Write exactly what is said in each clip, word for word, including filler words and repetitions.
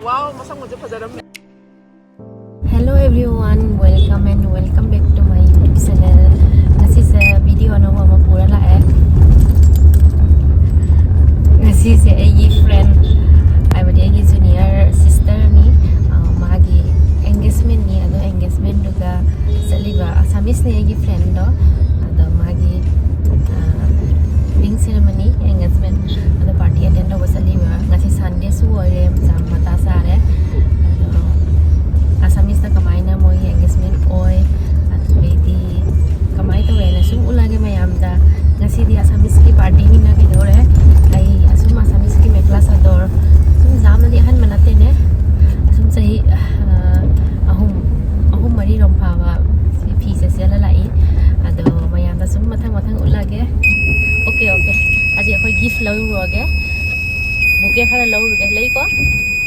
ꯋꯥꯎ, ꯃꯁꯛ ꯃꯁꯛ ꯐꯖꯔꯝꯃꯦ꯫ Hello everyone, welcome and welcome back to my YouTube channel. ꯉꯁꯤꯁꯦ video ꯑꯅꯧꯕ ꯑꯃ ꯄꯨꯔ ꯂꯥꯛꯑꯦ꯫ ꯉꯁꯤꯁꯦ ꯑꯩꯒꯤ friend, ꯍꯥꯏꯕꯗꯤ ꯑꯩꯒꯤ junior sisterꯅꯤ꯫ ꯑ, ꯃꯥꯒꯤ engagementꯅꯤ꯫ ꯑꯗꯣ engagementꯗꯨꯒ ꯆꯠꯂꯤꯕ Assamese ꯅꯦ ꯑꯩꯒꯤ friendꯗꯣ꯫ ꯑꯗꯣ ꯃꯥꯒꯤ, ꯑ, ring ceremony, engagement, ꯑꯗꯣ party attend ꯇꯧꯕ ꯆꯠꯂꯤꯕ꯫ ꯉꯁꯤ Sundayꯁꯨ ꯑꯣꯏꯔꯦ, ꯃꯇꯥ ꯆꯥꯔꯦ꯫ ꯑꯗꯣ Assameseꯇ ꯀꯃꯥꯏꯅ ꯃꯣꯏꯒꯤ engagement ꯑꯣꯏ, ꯑꯗꯨꯗꯩꯗꯤ ꯀꯃꯥꯏꯅ ꯇꯧꯋꯦꯅ ꯁꯨꯝ ꯎꯠꯂꯒꯦ ꯃꯌꯥꯝꯗ꯫ ꯉꯁꯤꯗꯤ Assameseꯀꯤ partyꯅꯤꯅ ꯀꯩꯗꯧꯔꯦ, ꯑꯩ ꯑꯁꯨꯝ Assameseꯀꯤ ꯃꯦꯈꯂꯥ ꯆꯥꯗꯣꯔ, ꯁꯨꯝ ꯌꯥꯝꯅꯗꯤ ꯑꯍꯟꯕ ꯅꯠꯇꯦꯅꯦ, ꯑꯁꯨꯝ ꯆꯍꯤ, ꯑ, ꯑꯍꯨꯝ, ꯑꯍꯨꯝ ꯃꯔꯤꯔꯣꯝ ꯐꯥꯕ ꯁꯤ ꯐꯤꯁꯦ ꯁꯦꯠꯂ ꯂꯥꯛꯏ꯫ ꯑꯗꯣ ꯃꯌꯥꯝꯗ ꯁꯨꯝ ꯃꯊꯪ ꯃꯊꯪ ꯎꯠꯂꯒꯦ꯫ Okay, okay, ꯍꯧꯖꯤꯛ ꯑꯩꯈꯣꯏ gift ꯂꯧꯔꯨꯔꯒꯦ, bouquet ꯈꯔ ꯂꯧꯔꯨꯒꯦ꯫ ꯂꯩꯀꯣ?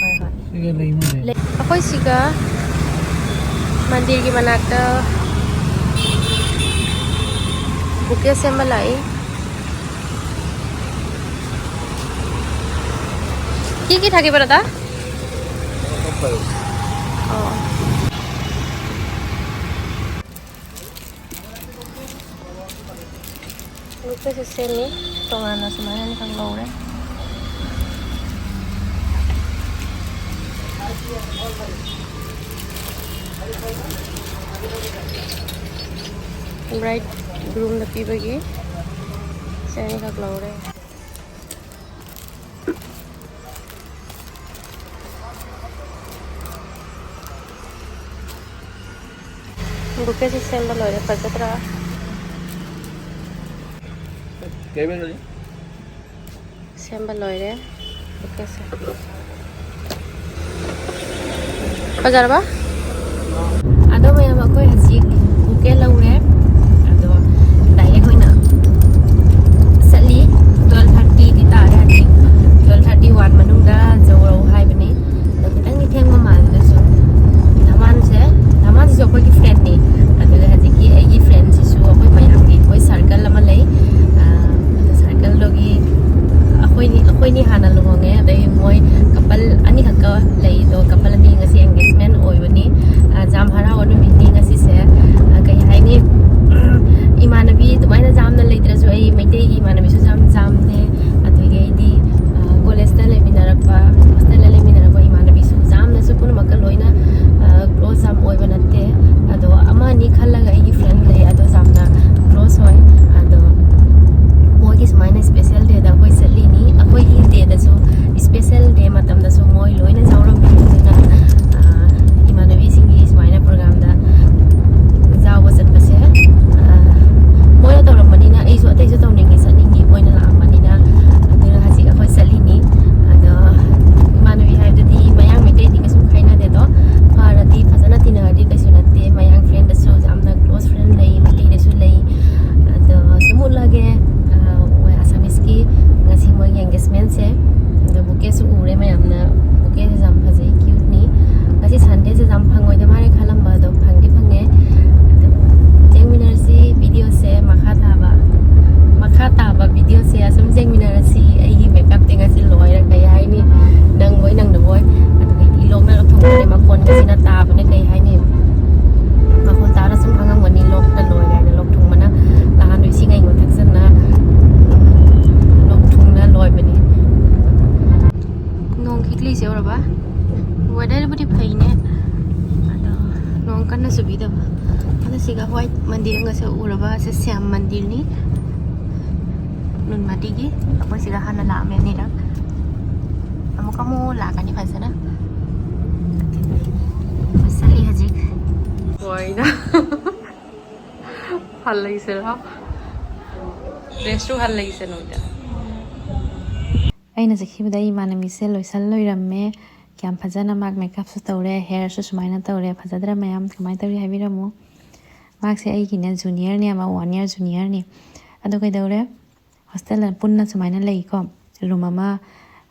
ꯍꯣꯏ, ꯍꯣꯏ꯫ ꯁꯤꯒ ꯂꯩ ꯃꯥꯜꯂꯦ꯫ ꯂꯩ꯫ ꯑꯩꯈꯣꯏ ꯁꯤꯒ ꯃꯟꯗꯤꯔꯒꯤ ꯃꯅꯥꯛꯇ bouquet ꯁꯦꯝꯕ ꯂꯥꯛꯏ꯫ কি কি থাকিব দাদা? অ। Bouquetꯁꯦ ꯁꯦꯝꯃꯤ, ꯇꯣꯉꯥꯟꯅ ꯁꯨꯃꯥꯏꯅ ꯑꯅꯤꯈꯛ ꯂꯧꯔꯦ꯫ Bride groomꯗ ꯄꯤꯕꯒꯤ ꯁꯦ ꯑꯅꯤꯈꯛ ꯂꯧꯔꯦ꯫ Bouquetꯁꯦ ꯁꯦꯝꯕ ꯂꯣꯏꯔꯦ, ꯐꯖꯗ꯭ꯔꯥ? ꯀꯩ ꯍꯥꯏꯕ? ꯁꯦꯝꯕ ꯂꯣꯏꯔꯦ bouquetꯁꯦ꯫ ꯐꯖꯔꯕ? ꯑꯗꯣ ꯃꯌꯥꯝ, ꯑꯩꯈꯣꯏ ꯍꯧꯖꯤꯛ bouquet ꯂꯧꯔꯦ꯫ ꯑꯗꯣ direct ꯑꯣꯏꯅ ꯆꯠꯂꯤ꯫ Twelve thirtyꯗꯤ ꯇꯥꯔꯦ ꯍꯧꯖꯤꯛ꯫ Twelve thirty one ꯃꯅꯨꯡꯗ ꯌꯧꯔꯛꯎ ꯍꯥꯏꯕꯅꯤ꯫ ꯑꯗꯣ ꯈꯤꯇꯪꯗꯤ ꯊꯦꯡꯕ ꯃꯥꯜꯂꯦ ꯑꯗꯨꯁꯨ꯫ ꯙꯃꯥꯟꯁꯦ, ꯙꯃꯥꯟꯁꯤꯁꯨ ꯑꯩꯈꯣꯏꯒꯤ friendꯅꯤ꯫ ꯑꯗꯨꯒ ꯍꯧꯖꯤꯛꯀꯤ ꯑꯩꯒꯤ friendꯁꯤꯁꯨ ꯑꯩꯈꯣꯏ ꯃꯌꯥꯝꯒꯤ, ꯑꯩꯈꯣꯏ circle ꯑꯃ ꯑꯩ ꯃꯩꯇꯩꯒꯤ ꯏꯃꯥꯟꯅꯕꯤꯁꯨ ꯌꯥꯝ ꯌꯥꯝꯗꯦ꯫ ꯑꯗꯒꯤ ꯑꯩꯗꯤ ꯀꯣꯂꯦꯖꯇ ꯂꯩꯃꯤꯟꯅꯔꯛꯄ, ꯍꯣꯁꯇꯦꯜꯗ ꯂꯩꯃꯤꯟꯅꯔꯛꯄ ꯏꯃꯥꯟꯅꯕꯤꯁꯨ ꯌꯥꯝꯅꯁꯨ ꯄꯨꯝꯅꯃꯛꯀ ꯂꯣꯏꯅ ꯀ꯭ꯂꯣꯁ ꯌꯥꯝ ꯑꯣꯏꯕ ꯅꯠꯇꯦ꯫ ꯑꯗꯣ ꯑꯃ ꯑꯅꯤ ꯈꯜꯂꯒ ꯑꯩꯒꯤ ꯐ꯭ꯔꯦꯟ ꯂꯩ, ꯑꯗꯣ ꯌꯥꯝꯅ ꯀ꯭ꯂꯣꯁ ꯑꯣꯏ꯫ ꯑꯗꯣ ꯃꯣꯏꯒꯤ ꯁꯨꯃꯥꯏꯅ ꯏꯁꯄꯦꯁꯦꯜ ꯗꯦꯗ ꯑꯩꯈꯣꯏ ꯆꯠꯂꯤꯅꯤ꯫ ꯑꯩꯈꯣꯏꯒꯤ ꯗꯦꯗꯁꯨ, ꯏꯁꯄꯦꯁꯦꯜ ꯗꯦ ꯃꯇꯝꯗꯁꯨ ꯃꯣꯏ ꯂꯣꯏꯅ ꯌꯥꯎꯔꯝꯃꯤ꯫ ꯑꯗꯨꯅ ꯏꯃꯥꯟꯅꯕꯤꯁꯤꯡꯒꯤ ꯁꯨꯃꯥꯏꯅ ꯄ꯭ꯔꯣꯒ꯭ꯔꯥꯝꯗ ꯌꯥꯎꯕ ꯆꯠꯄꯁꯦ ꯃꯣꯏꯅ ꯇꯧꯔꯝꯕꯅꯤꯅ ꯑꯩꯁꯨ ꯑꯇꯩꯁꯨ ꯇꯧꯅꯤꯡꯉꯤ, ꯆꯠꯅꯤꯡꯉꯤ꯫ ꯃꯣꯏꯅ ꯂꯥꯛꯑꯝꯕꯅꯤꯅ꯫ ꯑꯗꯨꯅ ꯍꯧꯖꯤꯛ ꯑꯩꯈꯣꯏ ꯆꯠꯂꯤꯅꯤ꯫ ꯑꯗꯣ ꯏꯃꯥꯟꯅꯕꯤ ꯍꯥꯏꯕꯗꯨꯗꯤ ꯃꯌꯥꯡ ꯃꯩꯇꯩꯗꯤ ꯀꯩꯁꯨꯝ ꯈꯥꯏꯅꯗꯦꯗꯣ꯫ ꯐꯔꯗꯤ ꯐꯖꯅ ꯇꯤꯟꯅꯔꯗꯤ ꯀꯩꯁꯨ ꯅꯠꯇꯦ꯫ ꯃꯌꯥꯡ ꯐ꯭ꯔꯦꯟꯗꯁꯨ ꯌꯥꯝꯅ ꯀ꯭ꯂꯣꯁ ꯐ꯭ꯔꯦꯟ ꯂꯩ, ꯃꯩꯇꯩꯗꯁꯨ ꯂꯩ꯫ ꯑꯗꯣ ꯁꯨꯝ ꯎꯠꯂꯒꯦ, ꯑ, ꯃꯣꯏ ꯑꯁꯥꯃꯤꯁꯀꯤ ꯉꯁꯤ ꯃꯣꯏꯒꯤ ꯑꯦꯡꯒꯦꯖꯃꯦꯟꯁꯦ꯫ ꯑꯗꯣ ꯕꯨꯀꯦꯁꯨ ꯎꯔꯦ ꯃꯌꯥꯝꯅ, ꯕꯨꯀꯦꯁꯦ ꯌꯥꯝ ꯐꯖꯩ, ꯀ꯭ꯌꯨꯠꯅꯤ꯫ ꯉꯁꯤ ꯁꯟꯗꯦꯁꯦ ꯌꯥꯝ ꯐꯪꯉꯣꯏꯗ ꯃꯥꯜꯂꯦ ꯈꯜꯂꯝꯕ, ꯑꯗꯣ ꯐꯪꯗꯤ ꯐꯪꯉꯦ꯫ ꯑꯗꯣ ꯌꯦꯡꯃꯤꯟꯅꯔꯁꯤ ꯚꯤꯗꯤꯑꯣꯁꯦ ꯃꯈꯥ ꯇꯥꯕ꯫ ꯃꯈꯥ ꯇꯥꯕ ꯚꯤꯗꯤꯑꯣꯁꯦ ꯑꯁꯨꯝ ꯌꯦꯡꯃꯤꯟꯅꯔꯁꯤ꯫ ꯑꯩꯒꯤ ꯃꯦꯀꯞꯇꯤ ꯉꯁꯤ ꯂꯣꯏꯔꯦ, ꯀꯩ ꯍꯥꯏꯅꯤ, ꯅꯪꯕꯣꯏ ꯅꯪꯗꯕꯣꯏ꯫ ꯑꯗꯨꯒ ꯏꯂꯣꯛꯅ ꯂꯧꯊꯣꯛꯄꯅꯦ, ꯃꯈꯣꯟꯒꯁꯤꯅ ꯇꯥꯕꯅꯦ, ꯀꯩ ꯍꯥꯏꯅꯤ, ꯃꯈꯣꯟ ꯇꯥꯔ ꯁꯨꯝ ꯈꯪꯉꯝꯒꯅꯤ꯫ ꯂꯣꯛꯇ ꯂꯣꯏꯔꯦ ꯍꯥꯏꯅ ꯂꯣꯛ ꯊꯨꯡꯕꯅ, ꯅꯍꯥꯟꯗꯣ ꯏꯁꯤꯡ ꯑꯏꯪꯕ ꯊꯛꯆꯟꯅ ꯂꯣꯛ ꯊꯨꯡꯅ ꯂꯣꯏꯕꯅꯤ꯫ ꯅꯣꯡ ꯈꯤꯛꯂꯤꯁꯦ ꯎꯔꯕ? ꯋꯦꯗꯔꯕꯨꯗꯤ ꯐꯩꯅꯦ, ꯑꯗꯣ ꯅꯣꯡ ꯀꯟꯅ ꯆꯨꯕꯤꯗꯕ꯫ ꯑꯗꯣ ꯁꯤꯒ ꯋꯥꯏꯠ ꯃꯟꯗꯤꯔ ꯑꯃꯒꯁꯨ ꯎꯔꯕ? ꯁꯤ ꯁ꯭ꯌꯥꯝ ꯃꯟꯗꯤꯔꯅꯤ꯫ ꯅꯨꯟꯃꯗꯤꯒꯤ ꯑꯩꯈꯣꯏ ꯁꯤꯗ ꯍꯥꯟꯅ ꯂꯥꯛꯑꯝꯃꯦ ꯑꯅꯤꯔꯛ꯫ ꯑꯃꯨꯛ ꯑꯃꯨꯛ ꯂꯥꯛꯀꯅꯤ ꯐꯖꯅ꯫ ꯆꯠꯂꯤ ꯍꯧꯖꯤꯛ꯫ ꯋꯥꯏꯅ꯫ ꯍꯜꯂꯛꯏꯁꯤꯔꯣ? ꯗ꯭ꯔꯦꯁꯁꯨ ꯍꯜꯂꯛꯏꯁꯦ ꯅꯣꯏꯗ꯫ ꯑꯩꯅ ꯆꯠꯈꯤꯕꯗ ꯑꯩ ꯏꯃꯥꯟꯅꯕꯤꯁꯦ ꯂꯣꯏꯁꯜ ꯂꯣꯏꯔꯝꯃꯦ꯫ ꯌꯥꯝ ꯐꯖꯅ ꯃꯥꯛ ꯃꯦꯀꯞꯁꯨ ꯇꯧꯔꯦ, ꯍꯦꯌꯔꯁꯨ ꯁꯨꯃꯥꯏꯅ ꯇꯧꯔꯦ꯫ ꯐꯖꯗ꯭ꯔꯥ ꯃꯌꯥꯝ? ꯀꯃꯥꯏꯅ ꯇꯧꯔꯤ ꯍꯥꯏꯕꯤꯔꯝꯃꯨ꯫ ꯃꯥꯛꯁꯦ ꯑꯩꯒꯤꯅꯦ ꯖꯨꯅꯤꯌꯔꯅꯦ, ꯑꯃ ꯋꯥꯟ ꯏꯌꯔ ꯖꯨꯅꯤꯌꯔꯅꯤ꯫ ꯑꯗꯨ ꯀꯩꯗꯧꯔꯦ? ꯍꯣꯁꯇꯦꯜꯗ ꯄꯨꯟꯅ ꯁꯨꯃꯥꯏꯅ ꯂꯩꯀꯣ꯫ ꯔꯨꯝ ꯑꯃ,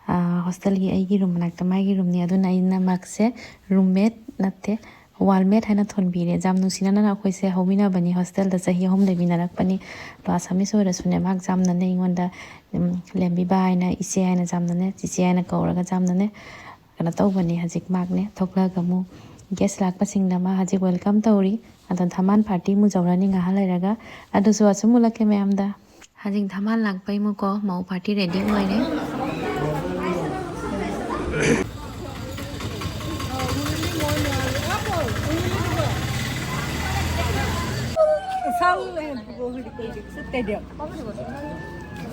ꯑ, ꯍꯣꯁꯇꯦꯜꯒꯤ ꯑꯩꯒꯤ ꯔꯨꯝ ꯃꯅꯥꯛꯇ ꯃꯥꯒꯤ ꯔꯨꯝꯅꯤ꯫ ꯑꯗꯨꯅ ꯑꯩꯅ ꯃꯥꯛꯁꯦ ꯔꯨꯝꯃꯦꯠ ꯅꯠꯇꯦ, ꯋꯥꯜꯃꯦꯠ ꯍꯥꯏꯅ ꯊꯣꯟꯕꯤꯔꯦ꯫ ꯌꯥꯝ ꯅꯨꯡꯁꯤꯅꯅ ꯑꯩꯈꯣꯏꯁꯦ ꯍꯧꯃꯤꯟꯅꯕꯅꯤ, ꯍꯣꯁꯇꯦꯜꯗ ꯆꯍꯤ ꯑꯍꯨꯝ ꯂꯩꯃꯤꯟꯅꯔꯛꯄꯅꯤ꯫ ꯑꯗꯣ ꯑꯁꯥꯃꯤꯁ ꯑꯣꯏꯔꯁꯨꯅꯦ, ꯃꯍꯥꯛ ꯌꯥꯝꯅꯅꯦ ꯑꯩꯉꯣꯟꯗ, ꯎꯝ, ꯂꯦꯝꯕꯤꯕ ꯍꯥꯏꯅ, ꯏꯆꯦ ꯍꯥꯏꯅ ꯌꯥꯝꯅꯅꯦ, ꯆꯤꯆꯦ ꯍꯥꯏꯅ ꯀꯧꯔꯒ ꯌꯥꯝꯅꯅꯦ ꯀꯩꯅꯣ ꯇꯧꯕꯅꯦ꯫ ꯍꯧꯖꯤꯛ ꯃꯍꯥꯛꯅꯦ ꯊꯣꯛꯂꯛꯑꯒ ꯑꯃꯨꯛ ꯒꯦꯁ ꯂꯥꯛꯄꯁꯤꯡꯗ ꯃꯥ ꯍꯧꯖꯤꯛ ꯋꯦꯜꯀꯝ ꯇꯧꯔꯤ꯫ ꯑꯗꯣ ꯙꯃꯥꯟ ꯄꯥꯔꯇꯤ ꯑꯃꯨꯛ ꯌꯧꯔꯅꯤ ꯉꯥꯏꯍꯥꯛ ꯂꯩꯔꯒ꯫ ꯑꯗꯨꯁꯨ ꯑꯁꯨꯝ ꯎꯠꯂꯛꯀꯦ ꯃꯌꯥꯝꯗ꯫ ꯍꯧꯖꯤꯛ ꯊꯝꯕꯥꯜ ꯂꯥꯛꯄꯩ ꯃꯨꯀꯣ ꯃꯧ ꯄꯥꯔꯇꯤ ꯔꯦꯗꯤ ꯑꯣꯏꯔꯦ꯫ ꯆꯥꯎ, ꯑꯦ, ꯁꯨꯠ ꯀꯩꯗꯦ꯫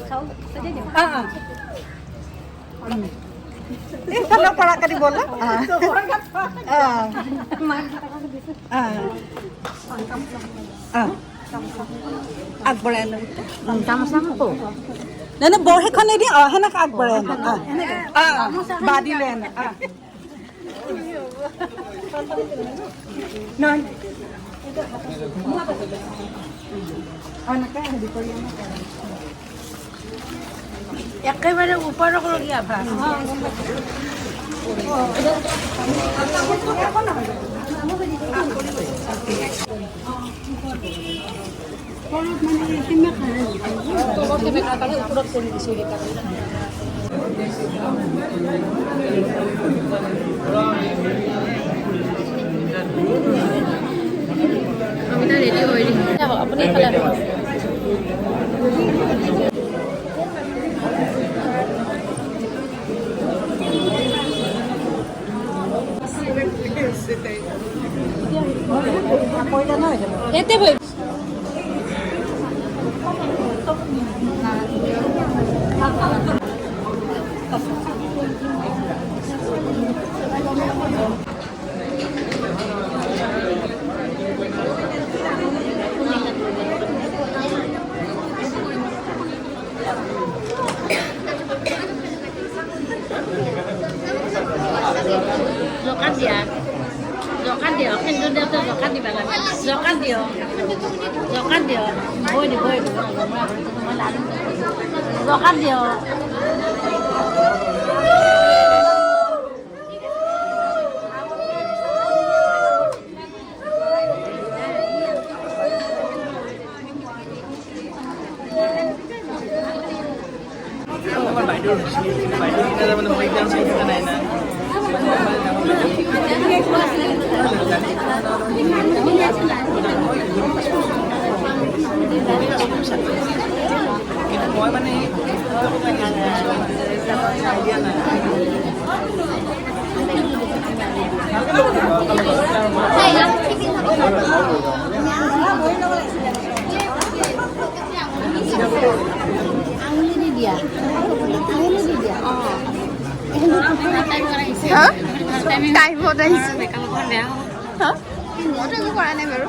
ꯆꯥꯎ, ꯀꯩꯗꯦ꯫ ꯑꯥ, ꯑꯥ꯫ ꯎꯝ꯫ এই, তলৰ পৰা কাটি বলা। আ। আ। আ। আগবঢ়াই আনো। নাই, নাই, বৌ সেইখনেদি, অ, সেনেকে আগবঢ়াই আনো। আ। আ, আ। বাদিলে আনো। আ। নাই। অ, এনেকে হেৰি কৰি আনো। একেবাৰে ওপৰলৈকে আভা। আপুনি খালে? ইয়াতে বৈ। জকাত দিয়া। জকাত দিয়া। কিন্তু দেওঁতে জকাত দিবা লাগে। জকাত দিয়। জকাত দিয়। বৈ দি, বৈ দি। জকাত দিয়। মই মানে এই আঙুলি দি দিয়া, আঙুলি দি দিয়া। হা? টাইমত আহিছে। হা? মইতো একো কৰা নাই বাৰু।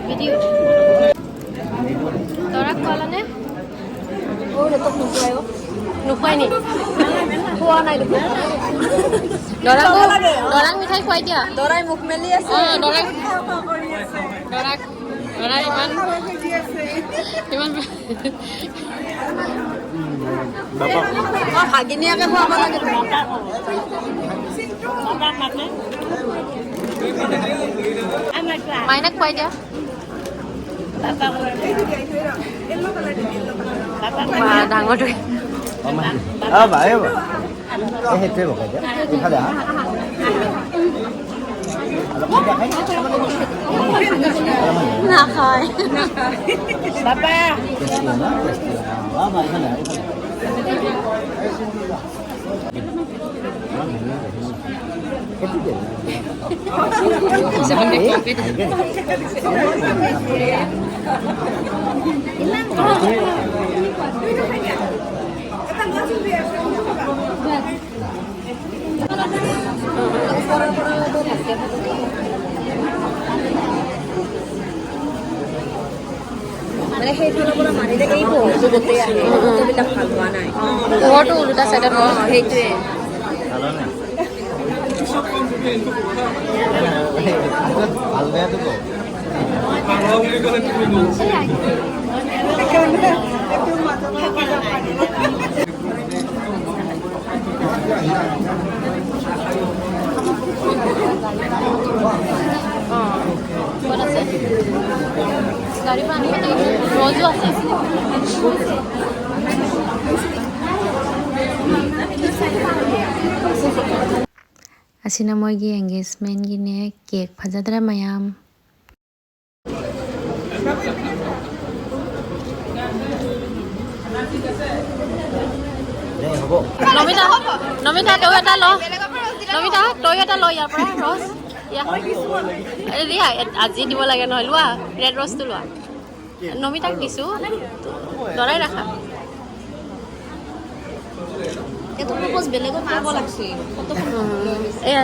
ভিডিঅ'। দৰা খোৱালা নে? নোখোৱাই নি? খোৱা নাই দেখোন। দৰাক, দৰাক মিঠাই খুৱাই দিয়া। দৰাই মুখ মেলি আছে। অ, দৰাক, দৰাক, দৰাই ইমান, ইমান। অ, ভাগিনীয়েকে খুৱাব লাগে। মাইনাক খুৱাই দিয়া। বা, ডাঙৰটোৱে। অ, বা, এই বা। এই সেইটোৱে বগাই দিয়া। এইফালে আহা। অলপ দেখাই দিয়া। নাখায়। বাবা। মানে সেইফালৰ পৰা মাৰিলে এই পোহৰটো গোটেই আহে, গোটেইবিলাক ভাল হোৱা নাই। পোহৰটো উল্টা চাইডত হয়। সেইটোৱে। ভাল বেয়াটো কওঁ। অ, ক'ত আছে? গাড়ী পৰা আনিব লাগিব। ৰজো আছে। ꯑꯁꯤꯅ ꯃꯣꯏꯒꯤ ꯑꯦꯡꯒꯦꯖꯃꯦꯟꯒꯤꯅꯦ, ꯀꯦꯛ ꯐꯖꯗ꯭ꯔꯥ ꯃꯌꯥꯝ? দে, হ'ব। নমিতা, নমিতা, তই এটা ল। নমিতা, তই এটা ল ইয়াৰ পৰা, ৰস। ইয়া। আৰে দিয়া, এ-, আজি দিব লাগে নহয়। লোৱা, ৰেড ৰছটো লোৱা। নমিতাক দিছো, লৰাই ৰাখা। এইটো প্ৰপ'জ বেলেগক কৰিব লাগিছিল। ফটোখন উম, এয়া।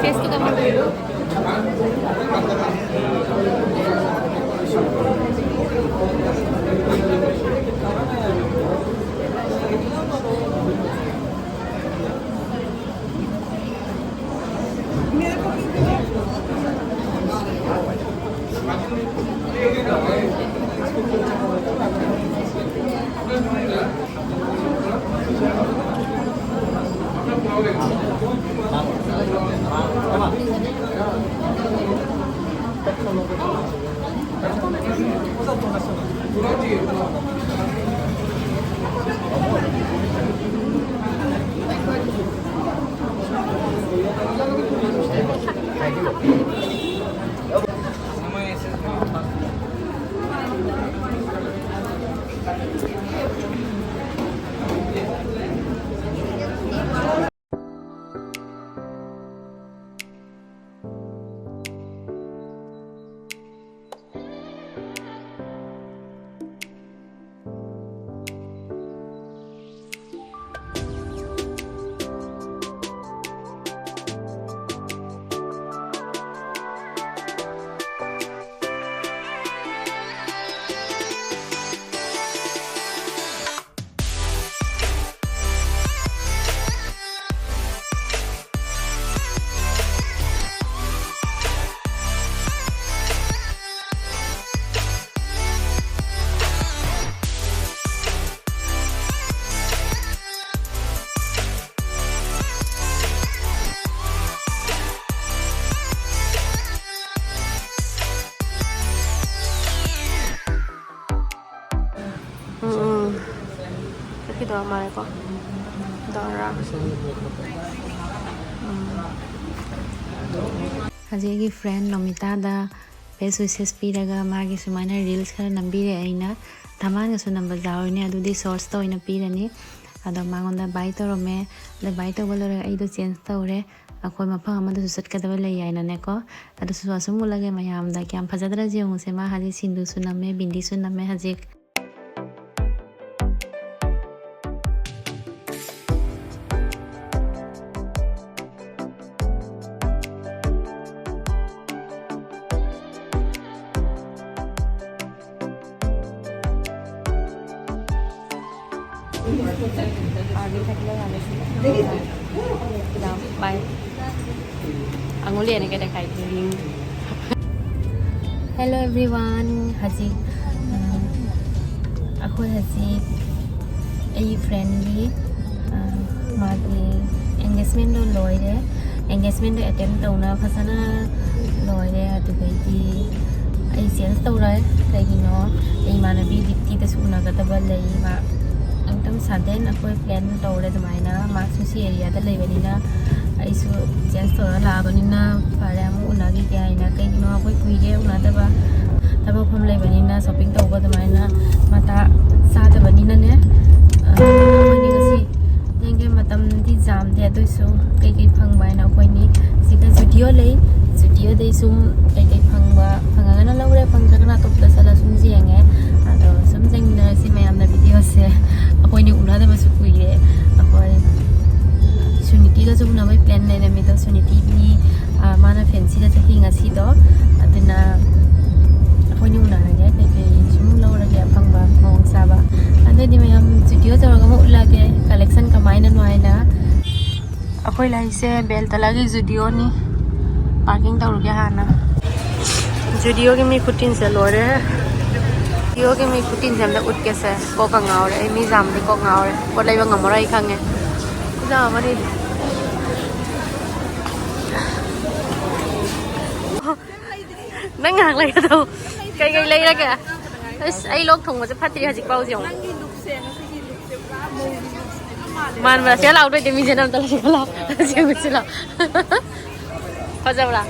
ফেচটো কেনেকুৱা? ꯃꯥꯜꯂꯦꯀꯣ꯫ ꯗꯥꯔꯥ꯫ ꯎꯝ꯫ ꯍꯧꯖꯤꯛ ꯑꯩꯒꯤ friend ꯅꯣꯃꯤꯇꯥꯗ best wishes ꯄꯤꯔꯒ ꯃꯥꯒꯤ ꯁꯨꯃꯥꯏꯅ reels ꯈꯔ ꯅꯝꯕꯤꯔꯦ꯫ ꯑꯩꯅ ꯙꯃꯥꯟꯒꯁꯨ ꯅꯝꯕ ꯌꯥꯎꯔꯤꯅꯦ, ꯑꯗꯨꯗꯤ shortsꯇ ꯑꯣꯏꯅ ꯄꯤꯔꯅꯤ꯫ ꯑꯗꯣ ꯃꯉꯣꯟꯗ bye ꯇꯧꯔꯝꯃꯦ꯫ ꯑꯗꯣ bye ꯇꯧꯕ ꯂꯣꯏꯔꯒ ꯑꯩꯗꯣ change ꯇꯧꯔꯦ꯫ ꯑꯩꯈꯣꯏ ꯃꯐꯝ ꯑꯃꯗꯁꯨ ꯆꯠꯀꯗꯕ ꯂꯩ ꯍꯥꯏꯅꯅꯦꯀꯣ꯫ ꯑꯗꯨꯁꯨ ꯑꯁꯨꯝ ꯎꯠꯂꯒꯦ ꯃꯌꯥꯝꯗ꯫ ꯀꯌꯥꯝ ꯐꯖꯗ꯭ꯔꯁꯤ ꯌꯦꯡꯉꯨꯁꯦ꯫ ꯃꯥ ꯍꯧꯖꯤꯛ ꯁꯤꯟꯗꯨꯁꯨ ꯅꯝꯃꯦ, ꯕꯤꯟꯗꯤꯁꯨ ꯅꯝꯃꯦ ꯍꯧꯖꯤꯛ꯫ आगे थक लगा ले। बाय। ꯑꯉꯣ ꯂꯦꯅ ꯀꯩꯗ ꯀꯥꯏ ꯊꯤꯡ꯫ Hello everyone, ꯍꯧꯖꯤꯛ, ꯎꯝ, ꯑꯩꯈꯣꯏ ꯍꯧꯖꯤꯛ ꯑꯩꯒꯤ friendꯒꯤ, ꯑ, ꯃꯥꯒꯤ engagementꯗꯣ ꯂꯣꯏꯔꯦ꯫ Engagementꯗꯣ attend ꯇꯧꯅ ꯐꯖꯅ ꯂꯣꯏꯔꯦ꯫ ꯑꯗꯨꯗꯩꯗꯤ ꯑꯩ change ꯇꯧꯔꯦ꯫ ꯀꯩꯒꯤꯅꯣ, ꯑꯩ ꯏꯃꯥꯟꯅꯕꯤ ꯗꯤꯞꯇꯤꯗꯁꯨ ꯎꯅꯒꯗꯕ ꯂꯩ꯫ ꯃꯥ ꯑꯃꯨꯛꯇꯪ sudden ꯑꯩꯈꯣꯏ plan ꯇꯧꯔꯦ ꯑꯗꯨꯃꯥꯏꯅ꯫ ꯃꯥꯁꯨ ꯁꯤ areaꯗ ꯂꯩꯕꯅꯤꯅ ꯑꯩꯁꯨ change ꯇꯧꯔ ꯂꯥꯛꯑꯕꯅꯤꯅ ꯐꯔꯦ, ꯑꯃꯨꯛ ꯎꯅꯈꯤꯒꯦ ꯍꯥꯏꯅ꯫ ꯀꯩꯒꯤꯅꯣ, ꯑꯩꯈꯣꯏ ꯀꯨꯏꯔꯦ ꯎꯅꯗꯕ, ꯊꯕꯛ ꯃꯐꯝ ꯂꯩꯕꯅꯤꯅ, shopping ꯇꯧꯕ ꯑꯗꯨꯃꯥꯏꯅ ꯃꯇꯥ ꯆꯥꯗꯕꯅꯤꯅꯅꯦ꯫ ꯑ, ꯑꯩꯈꯣꯏꯅꯤ ꯉꯁꯤ ꯌꯦꯡꯒꯦ, ꯃꯇꯝꯗꯤ ꯌꯥꯝꯗꯦ, ꯑꯗꯨꯏꯁꯨ ꯀꯩꯀꯩ ꯐꯪꯕ ꯍꯥꯏꯅ ꯑꯩꯈꯣꯏꯅꯤ ꯁꯤꯗ Zudio ꯂꯩ꯫ Zudioꯗꯩ ꯁꯨꯝ ꯀꯩꯀꯩ ꯐꯪꯕ, ꯐꯪꯉꯒꯅ ꯂꯧꯔꯦ, ꯐꯪꯗ꯭ꯔꯒꯅ ꯑꯇꯣꯞꯄꯗ ꯆꯠꯂ ꯁꯨꯝ ꯌꯦꯡꯉꯦ꯫ ꯑꯗꯣ ꯁꯨꯝ ꯌꯦꯡꯃꯤꯟꯅꯔꯁꯤ ꯃꯌꯥꯝꯅ videoꯁꯦ꯫ ꯑꯩꯈꯣꯏꯅꯤ ꯎꯅꯗꯕꯁꯨ ꯀꯨꯏꯔꯦ꯫ ꯑꯩꯈꯣꯏ ꯁꯨꯅꯤꯇꯤꯒꯁꯨ ꯎꯅꯕꯩ plan ꯂꯩꯔꯝꯃꯤꯗꯣ, ꯁꯨꯅꯤꯇꯤ ꯃꯤ, ꯑ, ꯃꯥꯅ fancyꯗ ꯆꯠꯈꯤ ꯉꯁꯤꯗꯣ꯫ ꯑꯗꯨꯅ ꯑꯩꯈꯣꯏꯅꯤ ꯎꯅꯔꯒꯦ, ꯀꯩꯀꯩ ꯁꯨꯝ ꯂꯧꯔꯒꯦ ꯑꯐꯪꯕ ꯃꯑꯣꯡ ꯆꯥꯕ꯫ ꯑꯗꯨꯗꯤ ꯃꯌꯥꯝ Zudio ꯇꯧꯔꯒ ꯑꯃꯨꯛ ꯎꯠꯂꯒꯦ, collection ꯀꯃꯥꯏꯅꯅꯣ ꯍꯥꯏꯅ꯫ ꯑꯩꯈꯣꯏ ꯂꯩꯁꯦ ꯕꯦꯜꯇꯂꯥꯒꯤ Zudioꯅꯤ꯫ Parking ꯇꯧꯔꯨꯒꯦ ꯍꯥꯟꯅ꯫ Zudioꯒꯤ ꯃꯤ ꯈꯨꯇꯤꯟꯁꯦ ꯂꯣꯏꯔꯦ꯫ Zudioꯒꯤ ꯃꯤ ꯈꯨꯇꯤꯟꯁꯦ ꯑꯝꯇ ꯎꯠꯀꯦꯁꯦ꯫ ꯀꯣꯛꯀ ꯉꯥꯎꯔꯦ꯫ ꯑꯩ ꯃꯤ ꯌꯥꯝꯗꯤ ꯀꯣꯛ ꯉꯥꯎꯔꯦ꯫ ꯄꯣꯠ ꯂꯩꯕ ꯉꯝꯃꯔꯣꯏ ꯑꯩ ꯈꯪꯉꯦ꯫ ꯈꯨꯌꯥꯝ ꯑꯃꯅꯤ꯫ ꯅꯪ ꯉꯥꯏꯍꯥꯛ ꯂꯩꯒꯗꯧ꯫ ꯀꯩꯀꯩ ꯂꯩꯔꯒꯦ? ꯑꯁ, ꯑꯩ ꯂꯣꯛ ꯊꯨꯡꯕꯁꯦ ꯐꯠꯇ꯭ꯔꯤ ꯍꯧꯖꯤꯛ ꯐꯥꯎꯁꯦ ꯌꯦꯡꯉꯨ꯫ ꯅꯪꯒꯤ lookꯁꯦ, ꯉꯁꯤꯒꯤ lookꯁꯦ ꯄꯨꯔꯥ ꯃꯥꯟꯕ꯭ꯔꯥ? ꯁꯤ ꯂꯥꯎꯗꯣꯏꯗꯤ ꯃꯤꯁꯦ ꯑꯝꯇ ꯂꯩꯁꯤꯜꯂꯣ꯫ ꯁꯤ ꯎꯁꯤꯜꯂꯣ꯫ ꯐꯖꯕ꯭ꯔꯥ?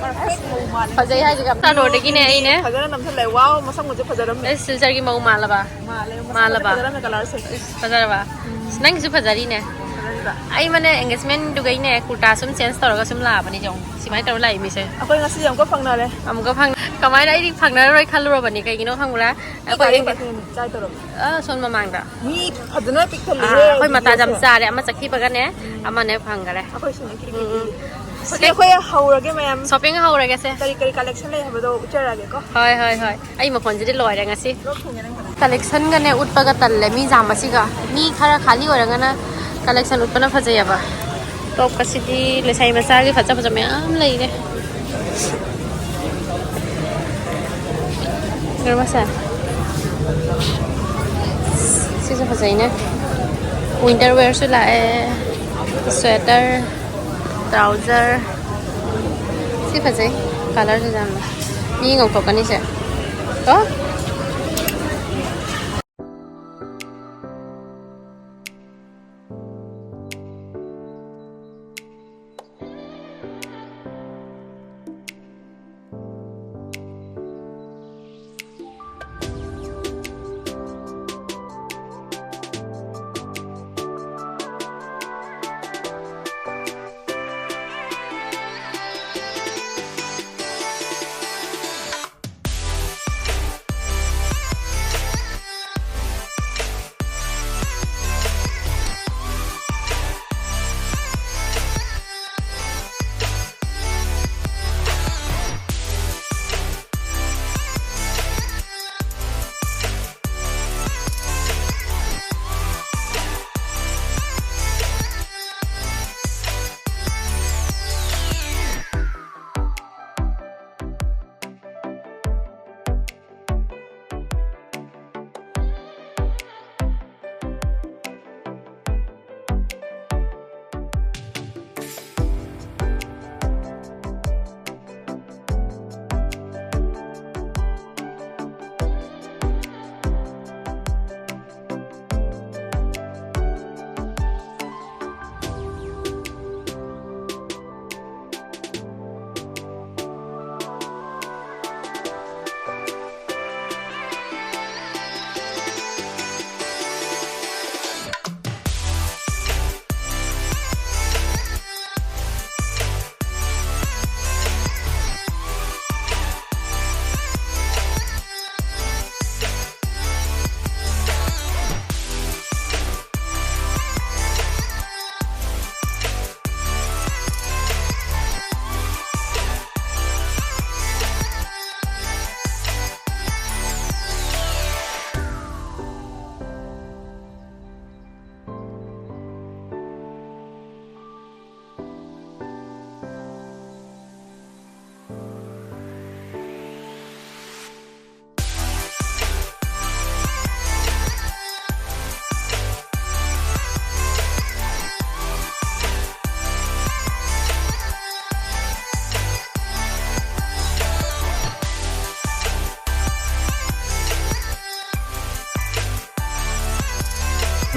ꯐꯖꯩ ꯍꯥꯏꯁꯦ ꯌꯥꯝ ꯁꯥꯂꯣꯔꯗꯒꯤꯅꯦ ꯑꯩꯅꯦ꯫ ꯐꯖꯅ ꯅꯝꯁꯤꯜꯂꯦ꯫ ꯋꯥꯎ, ꯃꯁꯛ ꯃꯁꯦ ꯐꯖꯔꯝꯃꯦ꯫ ꯑꯦ, ꯁꯤꯜꯆꯔꯒꯤ ꯃꯧ ꯃꯥꯜꯂꯕ? ꯃꯥꯜꯂꯦ, ꯃꯁꯛ ꯃꯁꯦ ꯃꯥꯜꯂꯕ? ꯐꯖꯔꯝꯃꯦ, ꯀꯂꯔꯁꯦ꯫ ꯏꯁ, ꯐꯖꯔꯕ? ꯎꯝ꯫ ꯅꯪꯒꯤꯁꯨ ꯐꯖꯔꯤꯅꯦ꯫ ꯐꯖꯔꯤꯕ? ꯑꯩ ꯃꯅꯦ ꯑꯦꯡꯒꯦꯖꯃꯦꯟꯗꯨꯒꯩꯅꯦ ꯀꯨꯔꯇꯥ ꯁꯨꯝ ꯆꯦꯟꯖ ꯇꯧꯔꯒ ꯁꯨꯝ ꯂꯥꯛꯑꯕꯅꯤ ꯌꯦꯡꯉꯣ꯫ ꯁꯨꯃꯥꯏꯅ ꯇꯧꯔ ꯂꯥꯛꯏ ꯃꯤꯁꯦ꯫ ꯑꯩꯈꯣꯏ ꯉꯁꯤ ꯑꯃꯨꯛꯀ ꯐꯪꯅꯔꯦ꯫ ꯑꯃꯨꯛꯀ ꯐꯪ-, ꯀꯃꯥꯏꯅ ꯑꯩꯗꯤ ꯐꯪꯅꯔꯔꯣꯏ ꯈꯜꯂꯨꯔꯕꯅꯤ꯫ ꯀꯩꯒꯤꯅꯣ ꯈꯪꯕ꯭ꯔꯥ? ꯑꯩꯈꯣꯏ ꯀꯥꯏꯗ ꯐꯪꯉꯤꯅꯣ? ꯀꯥꯏ ꯇꯧꯔꯕ? ꯑ, ꯁꯣꯝ ꯃꯃꯥꯡꯗ꯫ ꯃꯤ ꯐꯖꯅ ꯄꯤꯛ ꯊꯜꯂꯦꯍꯦ ꯑꯥ, ꯑꯩꯈꯣꯏ ꯃꯇꯥ ꯌꯥꯝ ꯕꯤꯖꯤꯅꯦꯁꯁꯦ꯫ ꯆꯥꯔꯦ꯫ ꯑꯃ ꯆꯠꯈꯤꯕꯒꯅꯦ, ꯎꯝ꯫ ꯑꯃꯅꯦ ꯐꯪꯈꯔꯦ꯫ ꯑꯩꯈꯣꯏ ꯁꯤꯅ ꯀꯤꯔꯤ ꯀꯤꯔꯤ ꯎꯝ, ꯎꯝ꯫ ꯀꯤꯔꯤ꯫ ꯁꯤ ꯑꯗꯨꯗꯤ ꯑꯩꯈꯣꯏ ꯍꯧꯔꯒꯦ ꯃꯌꯥꯝ꯫ ꯁꯣꯞꯄꯤꯡ ꯍꯧꯔꯒꯦꯁꯦ꯫ ꯀꯔꯤ ꯀꯔꯤ ꯀꯂꯦꯛꯁꯟ ꯂꯩ ꯍꯥꯏꯕꯗꯣ ꯎꯠꯆꯔꯛꯑꯒꯦꯀꯣ꯫ ꯍꯣꯏ, ꯍꯣꯏ, ꯍꯣꯏ꯫ ꯑꯩ ꯃꯈꯣꯟꯁꯤꯗꯤ ꯂꯣꯏꯔꯦ ꯉꯁꯤ꯫ ꯂꯣꯛ ꯊꯨꯡꯉꯦ ꯅꯪ ꯐꯖꯅ꯫ ꯀꯂꯦꯛꯁꯟꯒꯅꯦ ꯎꯠꯄꯒ ꯇꯜꯂꯦ ꯃꯤ ꯌꯥꯝꯕꯁꯤꯒ꯫ ꯃꯤ ꯈꯔ ꯈꯥꯂꯤ ꯑꯣꯏꯔꯒꯅ ꯀꯂꯦꯛꯁꯟ ꯎꯠꯄꯅ ꯐꯖꯩꯌꯦꯕ꯫ ꯇꯣꯞꯀꯁꯤꯗꯤ ꯂꯩꯁꯥꯕꯤ ꯃꯆꯥꯒꯤ ꯐꯖ ꯐꯖ ꯃꯌꯥꯝ ꯂꯩꯔꯦ꯫ ꯒꯔꯃꯁꯦ꯫ ꯁꯤꯁꯨ ꯐꯖꯩꯅꯦ꯫ ꯋꯤꯟꯇꯔ ꯋꯦꯌꯔꯁꯨ ꯂꯥꯛꯑꯦ꯫ Sweater, trouser. ꯁꯤ ꯐꯖꯩ꯫ ꯀꯂꯔꯁꯤꯁꯨ ꯌꯥꯝꯅ꯫ ꯃꯤ ꯉꯧꯊꯣꯛꯀꯅꯤꯁꯦ꯫ ꯀꯣ?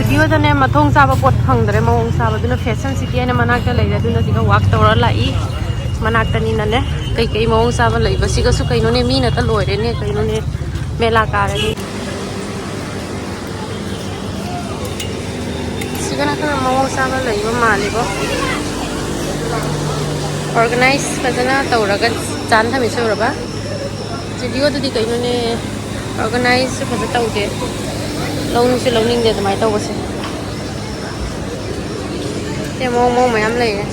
ꯚꯤꯗꯤꯑꯣꯗꯅꯦ ꯃꯊꯣꯡ ꯆꯥꯕ ꯄꯣꯠ ꯐꯪꯗ꯭ꯔꯦ, ꯃꯑꯣꯡ ꯆꯥꯕ꯫ ꯑꯗꯨꯅ ꯐꯦꯁꯟ ꯁꯤꯇꯤ ꯍꯥꯏꯅ ꯃꯅꯥꯛꯇ ꯂꯩꯔꯦ, ꯑꯗꯨꯅ ꯁꯤꯒ ꯋꯥꯛ ꯇꯧꯔ ꯂꯥꯛꯏ꯫ ꯃꯅꯥꯛꯇꯅꯤꯅꯅꯦ ꯀꯩꯀꯩ ꯃꯑꯣꯡ ꯆꯥꯕ ꯂꯩꯕ, ꯁꯤꯒꯁꯨ ꯀꯩꯅꯣꯅꯦ, ꯃꯤꯅ ꯇ ꯂꯣꯏꯔꯦꯅꯦ, ꯀꯩꯅꯣꯅꯦ, ꯃꯦꯂꯥ ꯀꯥꯔꯅꯤ꯫ ꯁꯤꯒꯅ ꯈꯔ ꯃꯑꯣꯡ ꯆꯥꯕ ꯂꯩꯕ ꯃꯥꯜꯂꯦꯀꯣ꯫ ꯑꯣꯔꯒꯅꯥꯏꯁ ꯐꯖꯅ ꯇꯧꯔꯒ ꯆꯥꯅ ꯊꯝꯃꯤꯁꯦ ꯎꯔꯕ? ꯖꯨꯗꯤꯑꯣꯗꯨꯗꯤ ꯀꯩꯅꯣꯅꯦ, ꯑꯣꯔꯒꯅꯥꯏꯁꯁꯨ ꯐꯖ ꯇꯧꯗꯦ, ꯂꯧꯅꯤꯡꯁꯨ ꯂꯧꯅꯤꯡꯗꯦ ꯑꯗꯨꯃꯥꯏꯅ ꯇꯧꯕꯁꯦ꯫ ꯁꯦ ꯃꯑꯣꯡ ꯃꯑꯣꯡ ꯃꯌꯥꯝ ꯂꯩꯔꯦ꯫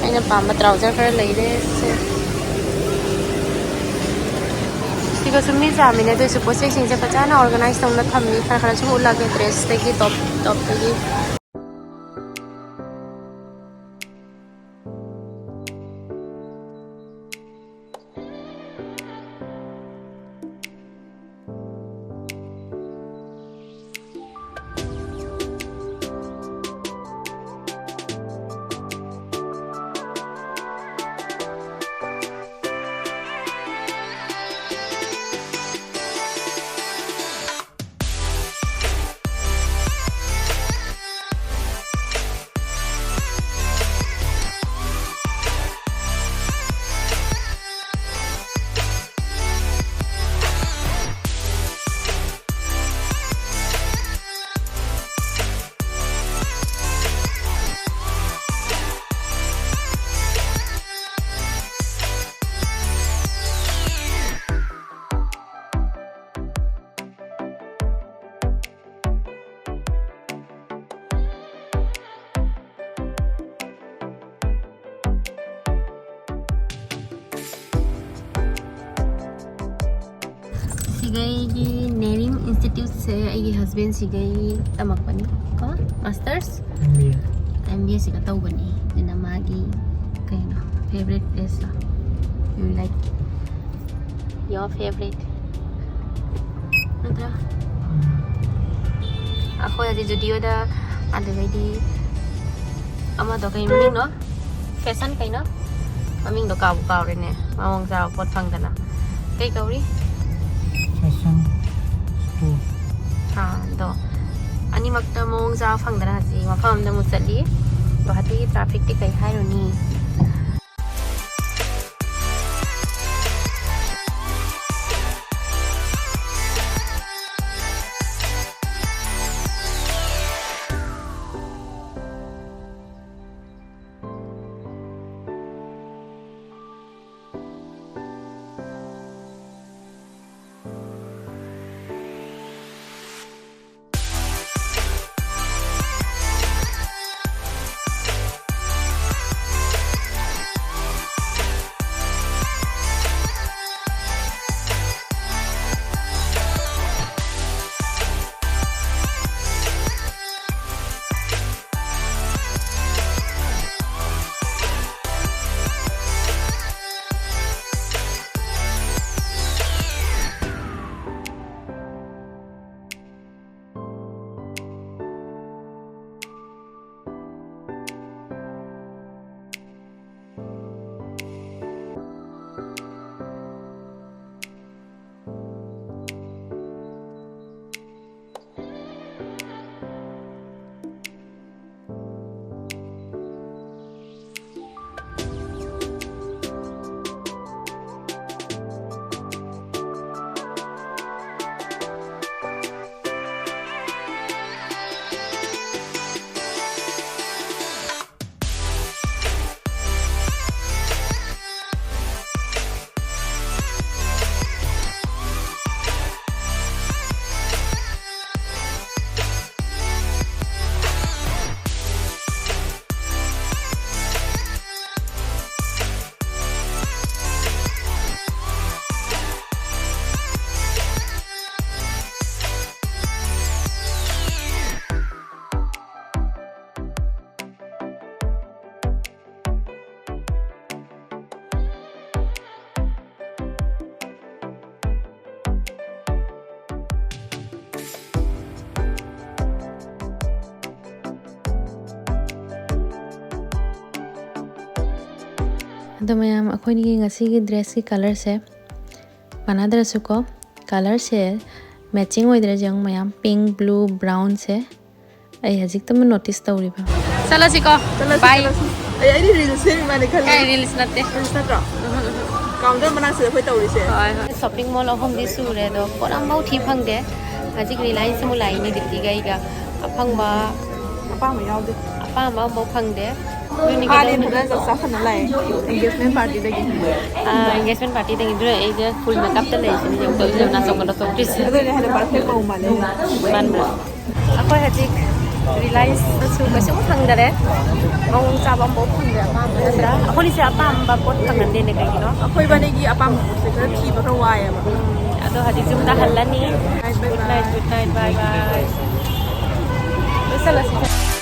ꯑꯩꯅ ꯄꯥꯝꯕ ꯇ꯭ꯔꯥꯎꯖꯔ ꯈꯔ ꯂꯩꯔꯦ꯫ ꯁꯦ꯫ ꯁꯤꯒꯁꯨ ꯃꯤ ꯌꯥꯝꯃꯤꯅꯦ, ꯑꯗꯨ ꯑꯣꯏꯁꯨ ꯄꯣꯠ ꯆꯩꯁꯤꯡꯁꯦ ꯐꯖꯅ ꯑꯣꯔꯒꯅꯥꯏꯁ ꯇꯧꯅ ꯊꯝꯃꯤ꯫ ꯈꯔ ꯈꯔ ꯁꯨꯝ ꯎꯠꯂꯛꯀꯦ, ꯗ꯭ꯔꯦꯁꯇꯒꯤ ꯇꯣꯞ ꯇꯣꯞꯇꯒꯤ꯫ ꯁꯤꯒꯩꯒꯤ ꯅꯦꯔꯤꯡ ꯏꯟꯁꯇꯤꯇ꯭ꯌꯨꯠꯁꯦ ꯑꯩꯒꯤ ꯍꯁꯕꯦꯟ ꯁꯤꯒꯩ ꯇꯝꯃꯛꯄꯅꯤ ꯀꯣ, ꯃꯥꯁꯇꯔꯁ ꯑꯦꯝ ꯕꯤ ꯑꯦ ꯁꯤꯒ ꯇꯧꯕꯅꯤ꯫ ꯑꯗꯨꯅ ꯃꯥꯒꯤ ꯀꯩꯅꯣ, favourite ꯄ꯭ꯂꯦꯁꯇꯣ, you like your favorite ꯅꯠꯇ꯭ꯔꯥ? ꯑꯩꯈꯣꯏ ꯍꯧꯖꯤꯛ ꯖꯨꯗꯤꯑꯣꯗ, ꯑꯗꯨꯗꯩꯗꯤ ꯑꯃꯗꯣ ꯀꯩ ꯃꯃꯤꯡꯅꯣ? ꯐꯦꯁꯟ ꯀꯩꯅꯣ? ꯃꯃꯤꯡꯗꯣ ꯀꯥꯎꯕꯨ ꯀꯥꯎꯔꯦꯅꯦ, ꯃꯑꯣꯡ ꯆꯥꯕ ꯄꯣꯠ ꯐꯪꯗꯅ꯫ ꯀꯩ ꯀꯧꯔꯤ? Fashion store. ꯑꯥ, ꯑꯗꯣ ꯑꯅꯤꯃꯛꯇ ꯃꯑꯣꯡ ꯆꯥꯕ ꯐꯪꯗꯅ ꯍꯧꯖꯤꯛ ꯃꯐꯝ ꯑꯃꯗ ꯑꯃꯨꯛ ꯆꯠꯂꯤ꯫ ꯒꯨꯋꯥꯍꯥꯇꯤꯒꯤ trafficꯇꯤ ꯀꯩ ꯍꯥꯏꯔꯨꯅꯤ? ꯑꯗꯣ ꯃꯌꯥꯝ, ꯑꯩꯈꯣꯏꯅꯤꯒꯤ ꯉꯁꯤꯒꯤ dressꯀꯤ colourꯁꯦ ꯃꯥꯟꯅꯗ꯭ꯔꯁꯨꯀꯣ, colourꯁꯦ ꯃꯦꯆꯤꯡ ꯑꯣꯏꯗ꯭ꯔꯦ꯫ ꯌꯦꯡꯉꯨ ꯃꯌꯥꯝ, ꯄꯤꯡ, ꯕ꯭ꯂꯨ, ꯕ꯭ꯔꯥꯎꯟꯁꯦ꯫ ꯑꯩ ꯍꯧꯖꯤꯛꯇꯃꯛ ꯅꯣꯇꯤꯁ ꯇꯧꯔꯤꯕ꯫ ꯆꯠꯂꯁꯤꯀꯣ꯫ ꯆꯠꯂꯁꯤ, ꯕꯥꯏ꯫ ꯆꯠꯂꯁꯤ꯫ ꯑꯩ, ꯑꯩꯗꯤ ꯔꯤꯜꯁ ꯁꯦꯝꯃꯤ ꯃꯥꯜꯂꯦ ꯈꯜꯂꯦ꯫ ꯀꯥꯏ ꯔꯤꯜꯁ ꯅꯠꯇꯦ꯫ ꯔꯤꯜꯁ ꯅꯠꯇ꯭ꯔꯣ? ꯀꯥꯎꯟꯇꯔ ꯃꯅꯥꯛꯁꯤꯗ ꯑꯩꯈꯣꯏ ꯇꯧꯔꯤꯁꯦ꯫ ꯍꯣꯏ, ꯍꯣꯏ꯫ ꯁꯣꯄꯤꯡ ꯃꯣꯜ ꯑꯍꯨꯝꯗꯤ ꯁꯨꯔꯦ, ꯑꯗꯣ ꯄꯣꯠ ꯑꯃꯐꯥꯎ ꯊꯤ ꯐꯪꯗꯦ꯫ ꯍꯧꯖꯤꯛ ꯔꯤꯂꯥꯏꯟꯁ ꯑꯃꯨꯛ ꯂꯥꯛꯏꯅꯦ ꯗꯤꯞꯇꯤꯒ ꯑꯩꯒ꯫ ꯑꯐꯪꯕ ꯑꯄꯥꯝꯕ ꯌꯥꯎꯗꯦ꯫ ꯑꯄꯥꯝꯕ ꯑꯃꯐꯥꯎ ꯐꯪꯗꯦ꯫ ꯅꯣꯏꯅꯤ ꯃꯥꯗꯤ ꯀꯩꯗꯧꯔꯝꯃꯤꯅꯣ? ꯐꯖꯅ ꯆꯥꯛ ꯆꯥꯁꯟꯅ ꯂꯥꯛꯑꯦ꯫ Engagement partyꯗꯒꯤ꯫ ꯑꯥ, engagement partyꯗꯒꯤ꯫ ꯑꯗꯨꯅ ꯑꯩꯁꯦ full makeupꯇ ꯂꯩꯔꯤꯁꯤꯅꯤ꯫ ꯌꯦꯡꯉꯨ, ꯇꯧꯔꯤꯁꯦ ꯌꯦꯡꯉꯨ, ꯅꯥꯆꯣꯝꯒ ꯅꯣꯆꯣꯝꯗ꯭ꯔꯤꯁꯦ꯫ ꯑꯗꯨꯅꯦ ꯍꯥꯏꯅ perfect ꯃꯧ ꯃꯥꯜꯂꯦ꯫ ꯃꯥꯟꯕ꯭ꯔꯥ? ꯑꯩꯈꯣꯏ ꯍꯧꯖꯤꯛ ꯔꯤꯂꯥꯏꯟꯁꯇꯁꯨ ꯀꯩꯁꯨ ꯐꯪꯗꯔꯦ꯫ ꯃꯑꯣꯡ ꯆꯥꯕ ꯑꯃꯐꯥꯎ ꯐꯪꯗ꯭ꯔꯦ꯫ ꯑꯄꯥꯝꯕ ꯅꯠꯇ꯭ꯔꯥ? ꯑꯩꯈꯣꯏꯅꯤꯁꯦ ꯑꯄꯥꯝꯕ ꯄꯣꯠ ꯐꯪꯍꯟꯗꯦꯅꯦ, ꯀꯩꯒꯤꯅꯣ? ꯑꯩꯈꯣꯏ ꯏꯕꯥꯅꯤꯒꯤ ꯑꯄꯥꯝꯕ ꯄꯣꯠꯁꯦ ꯈꯔ ꯊꯤꯕ ꯈꯔ ꯋꯥꯏꯑꯦꯕ꯫ ꯑꯗꯣ ꯍꯧꯖꯤꯛ ꯌꯨꯝꯗ ꯍꯜꯂꯅꯤ꯫ Bye, bye, good night, bye꯫ Good night, bye, bye꯫ ꯂꯣꯏꯁꯜꯂꯁꯤ꯫